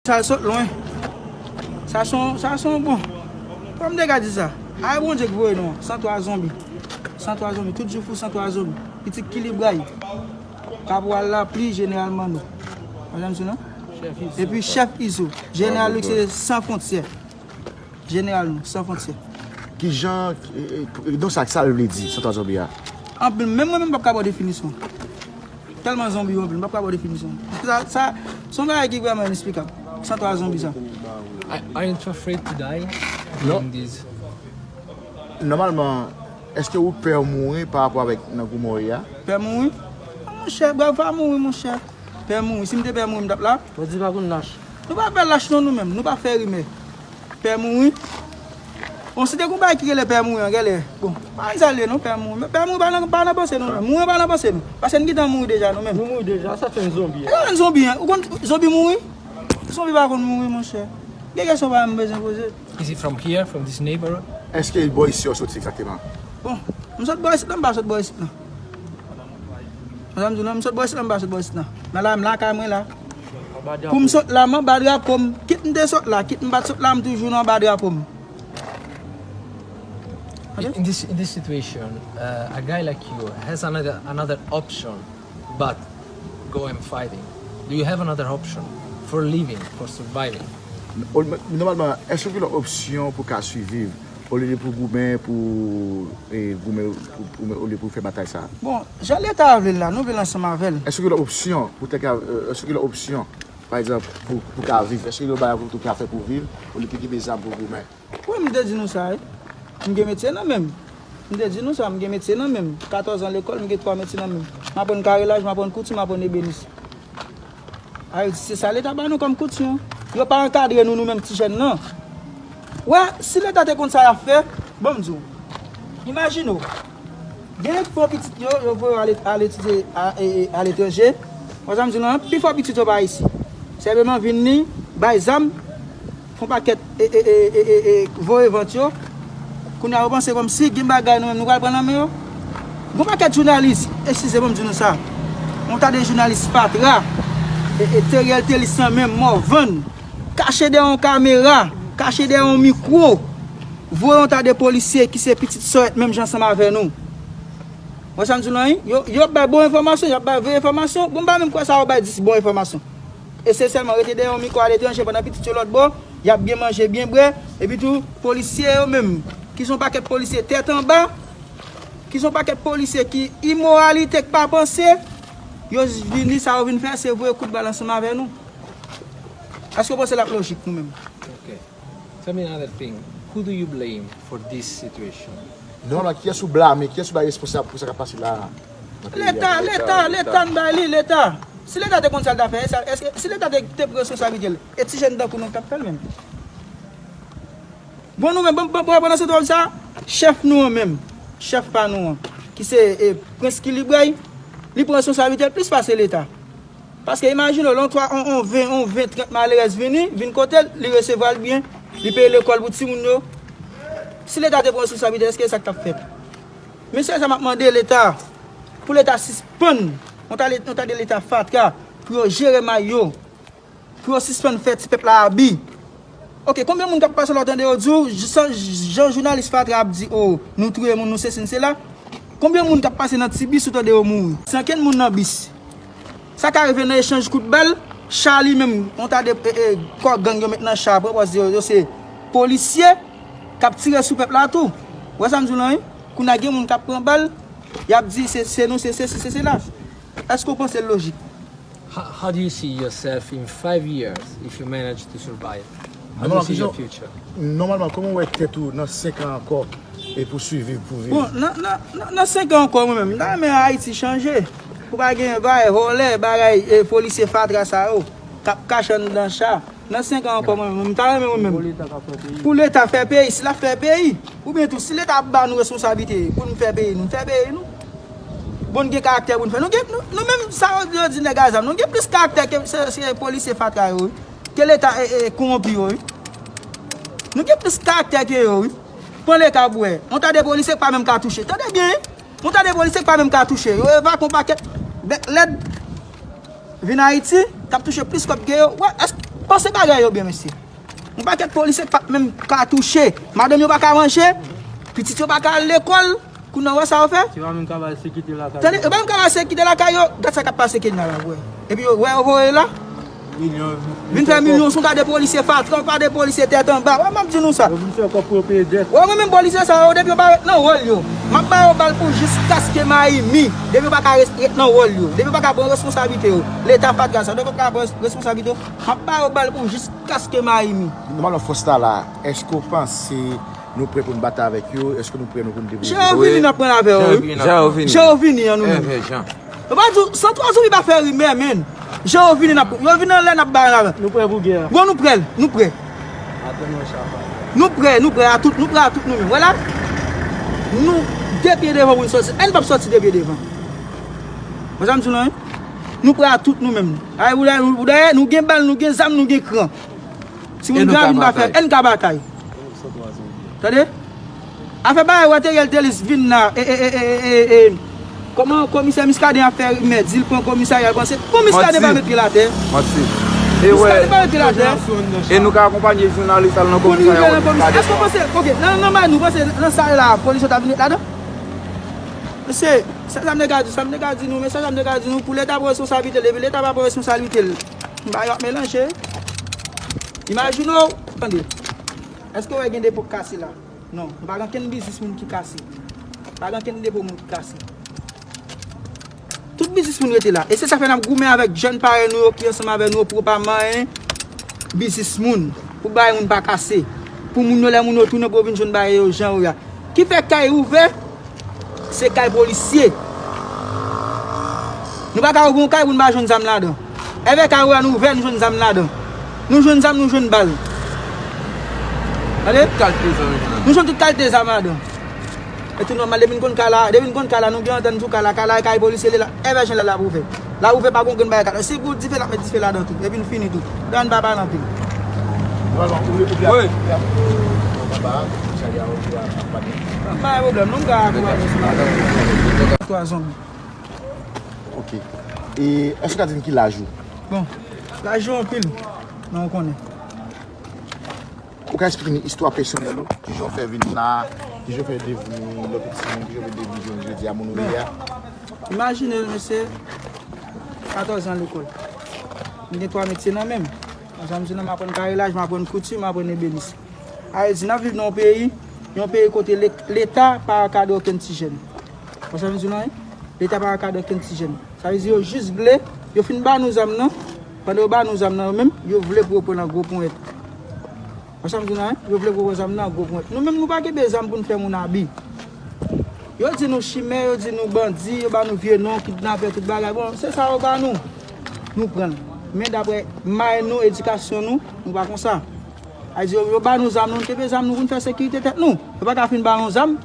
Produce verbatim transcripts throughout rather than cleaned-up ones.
Sa sot lwen. Sa se yon, sa se yon bon. Kòm te ka di sa. Ay Bondye ki voye nou. San twa zonbi. San twa zonbi. Tout jou fou san twa zonbi. Pitit Kilibray. Kapral Lapli, jeneral Manno. Madanm sou non? Epi chèf Izo. Jeneral li se san fwontyè. Jeneral nou, san fwontyè. Kijan, e, e, non sa, sa l vle di, san twa zonbi a? Anpil, menm mwen menm m p ap ka ba w definisyon. Tèlman zonbi yo anpil, m p ap ka ba w definisyon. Sa, sa, se yon bagay ki vrèman inesplikab. San twa zonbi sa. Are- Aren't you afraid to die? No. Doing this? Nòmalman, èske ou pè mouri pa rapò avèk nan gou mò a? Pè mouri? Monchè, bravo pa mouri, monchè. Pè mouri. Si m te pè mouri, m t ap la. Mwen di pa konn lach. Nou pa fè lach non nou menm, nou pa fè rimè. Pè mouri. Bon, si te gon bagay ki rele pè mouri an, gèlè. Bon, pa ann salye non, pè mouri. Pè mouri pa nan, pa nan panse nou menm. Mouri pa nan panse nou. Paske n gentan mouri deja nou menm. Nou mouri deja, sa fè n zonbi. E pa n zonbi an. Ou konn zonbi mouri? Zonbi pa konn mouri, monchè. Gen kesyon pa m bezwen poze. Is it from here, from this neighborhood? Èske bò isi yo soti egzakteman? Bon, m sot bò isit la, m pa sot bò isit la. Madanm di w non, m sot bò isit la, m pa sot bò isit la. Nan la, m lakay mwen la. Pou m sot la, m anba drapo m. Kit m te sot la, kit m pa t sot la, m toujou nan anba drapo m. In this in this situation, uh, a guy like you has another another option, but go and fighting. Do you have another option for living, for surviving? Nòmalman, èske ou gen lòt opsyon pou ka swiviv olye pou goumen, pou e, goumen, pou, pou, olye pou fè batay sa? Bon, jan Leta vle l la, nou vle l ansanm avè l. Èske ou gen lòt opsyon pou te ka, e, èske ou gen lòt opsyon, pa egzanp, pou, pou ka viv? Èske ou gen bagay pou tou ka fè pou viv, olye pou kenbe zam pou goumen? Wi, m te di nou sa, wi. M gen metye nan men m. M te di nou sa, m gen metye nan men m. Katòz an lekòl, m gen twa metye nan men m. M aprann karelaj, m aprann kouti, m aprann ebenis. Ayiti, se sa Leta ba nou kòm kouti. Yo pa ankadre nou, nou menm ti jèn nan. Wè, si Leta te konn sa y ap fè, bon, m di w. Imajine w. Gen fò pitit yo, yo voye yo al, al etidye a, e, e, aletranje. Wè sa m di w lan, pi fò pitit yo pa isi. Senpleman vin ni, bay zam, fè yon pakèt e, e, e, e, e, e, voye vant yo. Kounye a yo panse kòmsi gen bagay nou menm nou pral pran nan men yo. Gon pakèt jounalis, eskize mwen m di nou sa. Yon ta de jounalis fatra. E, e, Teriel Telis lan menm, Morvan. Kache dèyè yon kamera, kache dèyè yon mikwo. Voye yon ta de polisye ki se pitit sòyèt menm jan ansanm avè nou. Wè sa m di w lan, wi? Yo, yo bay bon enfòmasyon, y ap bay vre enfòmasyon. Bon, m pa menm kwè sa yo bay dis bon enfòmasyon. Esansyèlman, rete dèyè yon mikwo aletranje pandan pitit yo lòt bò, y ap byen manje, byen bwè. Epi tou, polisye yo menm, ki se yon pakèt polisye tèt anba, ki se yon pakèt polisye ki imoralite, k pa panse, yo vini, sa yo vin fè, se voye kout bal ansanm avè nou. Èske w panse l ap lojik nou menm? Okay. Tell me another thing. Who do you blame for this situation? Non, la, kiyès ou blame? Kiyès ou bay responsab pou sa k ap pase la a? Nan peyi a? Leta, Leta, Leta, n bay li, Leta. Si Leta te konn sa l ta fè, sa, èske, si Leta te, te pran responsablite l, e ti jèn tankou nou k t ap fè l menm? Bon, nou menm, bon, bon, bon, pandan se tan sa, chèf nou an menm, chèf pa nou an, ki se e, Prens Kilibray, li pran responsablite l plis pase Leta. Paske imajine w, lè yon twa, on, on ven, on ven, trant malerèz vini, vin kote l, li resevwa l byen, li peye lekòl pou timoun yo. Si Leta te pran responsablite, èske e sa k t ap fèt? Men se sa m ap mande Leta, pou Leta sispann, yon ta, yon ta de Leta fatra, pou yo jere may yo, pou yo sispann fè ti pèp la abi. Oke, konbyen moun k ap pase la w tande yo di w, jan, jan jounalis fatra ap di, o, nou touye moun, nou sesi, nou sela? Konbyen moun k ap pase nan ti bis ou tande yo mouri? San kenn moun nan bis. Sa ka rive nan echanj kout bal, cha li menm, yon ta de e, e, kò gang yo met nan cha, pran pòz yo, yo se polisye k ap tire sou pèp la tou. Ou wè sa m di w lan, wi? Kounye a gen moun k ap pran bal, y ap di se, se nou, se sesi, se sela. Èske w panse l lojik? How, how do you see yourself in five years if you manage to survive? How do you see your future? Nòmalman, kòman w wè tèt ou nan senk an ankò e pou swiviv, pou viv? Bon, nan, nan, nan, nan senk an ankò, mwen menm, m ta renmen Ayiti chanje. Pou pa gen bagay vòlè, bagay e, polisye fatra sa yo, k ap kache anndan cha. Nan senk an ankò, mwen menm, m ta renmen mwen menm. Pou Leta fè peyi, si l ap fè peyi. Oubyen tou, si Leta ap ba nou responsablite pou n fè peyi nou, n fè peyi nou. Bon, n gen karaktè pou n fè. Nou gen, nou, nou menm sa yo, yo di nèg a zam, nou gen plis karaktè ke se, se polisye fatra yo, wi. Ke Leta e, e, kowonpi yo, wi. Nou gen plis karaktè ke yo, wi. Pran le ka pou wè. Yon ta de polisye k pa menm ka touche. Tande byen, wi. Yon ta de polisye k pa menm ka touche. Yo evakye yon pakèt bèt lèd vin Ayiti, k ap touche plis kòb ke yo. Wè, èske, Panse bagay yo byen, mesye. Yon pakèt polisye k p ap menm ka touche. Madanm yo pa ka manje. Pitit yo pa ka al lekòl. Kounye a, w wè sa yo fè? Se pa menm ka bay sekirite lakay yo. Tande, yo pa menm ka bay sekirite lakay yo. Gad sa k ap pase Kenya la, vre. Epi yo, wè yo voye la. Milyon. Vin fè milyon sou gade polisye fatra, pa de polisye tèt anba. Wè, m ap di nou sa. Yo vin fè kòb pou yo peye dèt. Wè, mwen menm polisye sa yo, depi yo pa ret nan wòl yo, m ap ba yo bal pou jiskaske Mayimi. Depi yo pa ka res-, ret nan wòl yo. Depi yo pa ka pran responsablite yo. Leta fatra sa, depi yo pa ka pran responsablite yo, m ap ba yo bal pou jiskaske Mayimi. Nòmalman, fòs la la, èske w panse nou prè pou n batay avèk yo? Èske nou prè nou pou n debouye? Jan yo vini, n ap pran avè yo, wi. Jan yo vini an, nou menm. Yo pa di, san twazoubi pa fè rimè, menn. Jan yo vini, n ap, yo vini anlè, n ap ba yo avè. Nou prè pou gè a. Bon, nou prè, nou prè. Nou prè, nou prè a tout, nou prè a tout nou menm. Wè la, nou de pye devan pou n sòti. Ann p ap sòti de pye devan. Wè sa m di w lan, wi? Nou prè a tout nou menm. Ay, ou dèyè, ou dèyè, nou gen bal, nou gen zam, nou gen kran. Timoun gravin pa fè, ann ka batay. Tande? Afè bagay wè Teriel Telis vin la, e, e, e, e, e, e, kòman komisè Muscadin ap fè rimè, di l pran komisarya, l panse, bon, Muscadin pa met pye l atè. Manti. E wè, Muscadin pa met pye l atè. E nou ka akonpanye jounalis al nan komisarya. Pou nou rive nan komisarya. Èske w panse, oke, nan, nan may nou panse nan sa la, polis yo ta vin ret ladan? Mesye, sa, sa m te ka di, sa m te ka di nou, men sa, sa m te ka di nou, pou Leta pran responsablite l, epi Leta pa pran responsablite l, bagay yo ap melanje. Imajine w, tande, èske w wè gen depo k kase la? Non, nou pa gen ankenn biznis moun ki kase. Pa gen ankenn depo moun ki kase. Tout biznis moun rete la. E se sa fè n ap goumen avèk jèn parèy nou yo ki ansanm avè nou yo pou yo pa manyen biznis moun. Pou bagay moun pa kase. Pou moun yo, lè moun yo tounen, pou yo vin jwenn bagay yo jan yo ye a. Ki fè kay ouvè, se kay polisye. Nou pa ka ouvri yon kay pou n pa jwenn zam ladan. Èvè kay ouvè, nou ouvè, nou jwenn zam ladan. Nou jwenn zam, nou jwenn bal. Tande? Tout kalite zam yo jwenn ladan. Nou jwenn tout kalite zam ladan. E tou nòmal, depi n konn kay la, depi n konn kay la, nou gen antann sou kay la, kay la e kay polisye li la, èvè jan l ap ouvè. L ap ouvè pa gon grenn bagay kay la. Si pou dife, l ap met dife ladan tou. Epi n fini tou. Ann pa pale anpil. Wi. Pa gen pwoblèm, non, m ka akouraje sou la. Twa zonbi. Ok. E èske w ka di m ki laj ou? Bon, laj yo anpil, men w konnen. Ou ka eksplike nou istwa pèsonèl ou? Kijan w fè vin la? Kijan w fè devni lòt timoun? Kijan w fè devni jodi a moun ou ye a? Imajine, mesye, katòz an lekòl. M gen twa metye nan men m. Sa m di, m aprann karelaj, m aprann kouti, m aprann ebenis. Sa vle di, n ap viv nan yon peyi, yon peyi kote le-, Leta pa ankadre okenn ti jèn. Ou konprann sa m di w lan, wi? Leta pa ankadre okenn ti jèn. Sa vle di, yo jis vle, yo fin ba nou zam nan, pandan yo ba nou zam nan, yo menm, yo vle pou yo pran nan gwo ponyèt. Ou konprann sa m di w lan, wi? Yo vle pou yo pran zam nan gwo ponyèt. Nou menm, nou pa kenbe zam pou n fè moun abi. Yo di nou chimè, yo di nou bandi, yo ba nou vye non, kidnapè, tout bagay. Bon, se sa yo ba nou. Nou pran l. Men daprè may nou, edikasyon nou, nou pa konsa. Sa vle di yo, yo ba nou zam, nou, nou kenbe zam nou pou n fè sekirite tèt nou. Yo pa ka fin ba nou zam,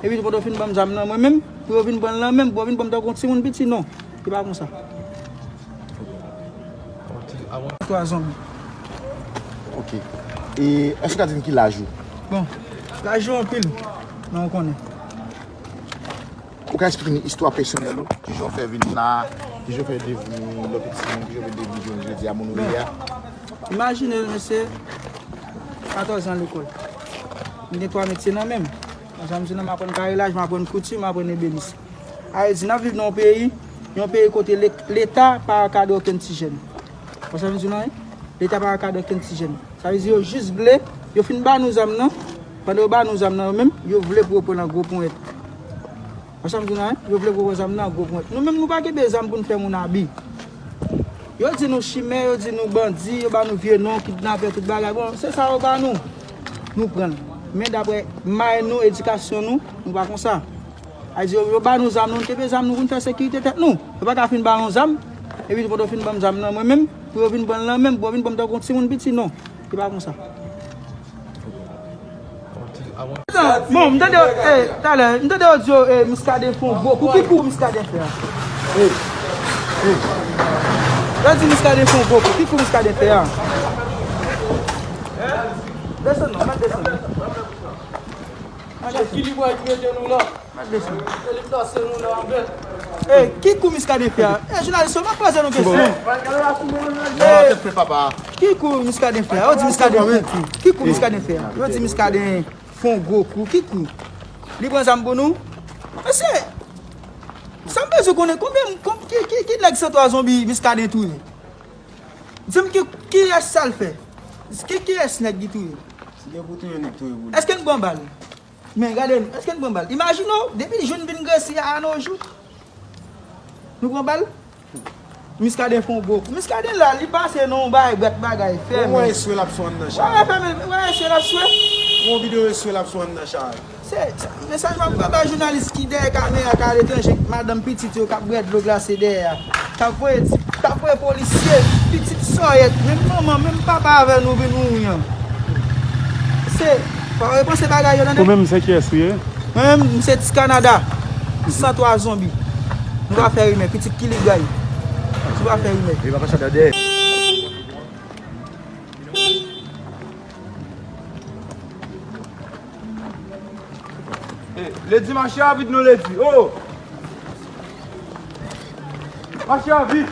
epi pandan yo fin ban m zam nan, mwen menm, pou yo vin pran l nan men m, pou yo vin pran m tankou yon timoun piti, non. Se pa konsa. Twa zonbi. Ok. E èske w ka di m ki laj ou? Bon, laj yo anpil, men w konnen. Ou ka eksplike nou istwa pèsonèl ou? Kijan w fè vin la? Kijan w fè devni lòt timoun? Kijan w fè devni jodi a moun ou ye a? Imajine, mesye, katòz an lekòl. M gen twa metye nan men m. Sa m di w lan, m aprann karelaj, m aprann kouti, m aprann ebenis. Sa vle di, n ap viv nan yon peyi, yon peyi kote le-, Leta pa ankadre okenn ti jèn. Ou konprann sa m di w lan, wi? Leta pa ankadre okenn ti jèn. Sa vle di, yo jis vle, yo fin ba nou zam nan, pandan yo ba nou zam nan, yo menm, yo vle pou yo pran nan gwo ponyèt. Ou konprann sa m di w lan, wi? Yo vle pou yo pran zam nan gwo ponyèt. Nou menm, nou pa kenbe zam pou n fè moun abi. Yo di nou chimè, yo di nou bandi, yo ba nou vye non, kidnapè, tout bagay. Bon, se sa yo ba nou. Nou pran l. Men daprè may nou, edikasyon nou, nou pa konsa. Sa vle di yo, yo ba nou zam, nou, nou kenbe zam nou pou n fè sekirite tèt nou. Yo pa ka fin ba nou zam, epi pandan yo fin ban m zam nan, mwen menm, pou yo vin pran l nan men m, pou yo vin pran m tankou yon timoun piti, non. Se pa konsa. Bon, m tande, eh, talè, m tande yo di yo, eh, Muscadin fè yon gwo kou. Ki kou Muscadin fè a? Eh, eh. Yo di Muscadin fè yon gwo kou. Ki kou Muscadin fè a? Desann non, mèt desann. Mèt desann. Mèt desann. E, ki kou Muscadin fè a? E, jounalis yo, m ap poze nou kesyon. E, ki kou Muscadin fè a? Yo di Muscadin fè kou. Ki kou Muscadin fè a? Yo di Muscadin fè yon gwo kou. Ki kou? Li pran zam pou nou? Mesye, sa m bezwen konnen, konbyen, kon, ki, ki, ki nèg san twa zonbi Muscadin touye? Di m ki, kiyès sa l fè? Ki, kiyès nèg li touye? Si gen pou touye nèg, touye pou li. Èske n pran bal? Men gade, èske n pran bal? Imajine w, depi jou n vin gresi a, a nos jours, nou pran bal? Muscadin fè yon gwo kou. Muscadin la, li pase nan yon bay, bwèt bagay, fèmen. Ou wè eswe l ap sou anndan chay. Wè, fèmen, wè eswe l ap swe. Yon videyo eswe l ap sou anndan chay. Se, se, mesaj m ap bay jounalis ki dèyè kamera, k aletranje, madanm pitit yo k ap bwè dlo glase dèyè a. K ap voye, k ap voye polisye, pitit sòyèt, menm manman, menm papa avè nou vin mouri an. Se, pa repanse bagay yo, tande. Ou menm, se kiyès ou ye? Mwen menm, m se Ti Kanada. San twa zonbi. Nou pa fè rimè, pitit Kiligay. Nou pa fè rimè. Li pa konsa dèyè. Eh, Lady, mache avit non, Lady. Oh! Mache avit.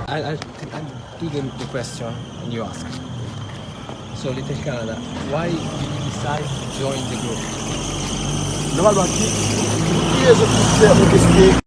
I, I, I didn't the question you asked. So, Little Canada, why did you decide to join the group? Nòmalman, ki, ki rezon ki fè ou deside